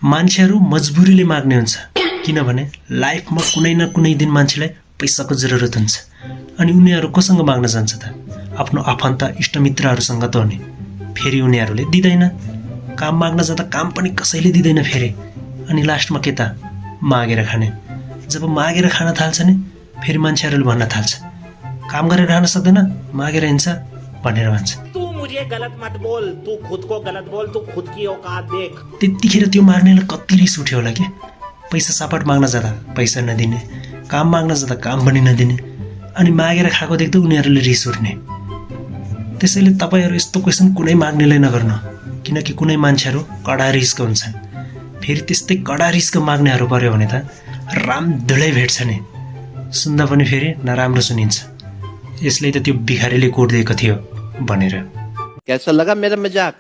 मान्छेहरू मजबुरीले माग्ने हुन्छ, किनभने लाइफमा कुनै न कुनै दिन मान्छेलाई पैसाको जरुरत हुन्छ। अनि उनीहरू कोसँग माग्न जान्छ त? आफ्नो आफन्त इष्टमित्रहरूसँग त हो नि। फेरि उनीहरूले दिँदैन, काम माग्न जाँदा काम पनि कसैले दिँदैन फेरि। अनि लास्टमा के त? मागेर खाने। जब मागेर खान थाल्छ नि फेरि मान्छेहरूले भन्न थाल्छ, काम गरेर खान सक्दैन, मागेर हिँड्छ भनेर भन्छ। तू मुझे गलत मत बोल, तू खुद को गलत बोल, तू खुद की औकात देख। त्यतिखेर त्यो माग्नेलाई कति रिस उठ्यो होला के? पैसा सापट माग्न जाँदा पैसा नदिने, काम माग्न जाँदा काम पनि नदिने, अनि मागेर खाएको देख्दा उनीहरूले रिस उठ्ने। त्यसैले तपाईँहरू यस्तो क्वेसन कुनै माग्नेलाई नगर्नु, किनकि कुनै मान्छेहरू कडा रिसको हुन्छन्। फेरि त्यस्तै कडा रिसको माग्नेहरू पर्यो भने त रामधुलै भेट्छ नि, सुन्दा पनि फेरि नराम्रो सुनिन्छ। यसले त त्यो भिखारीले कोट दिएको थियो भनेर। कैसा लगा मेरा मजाक?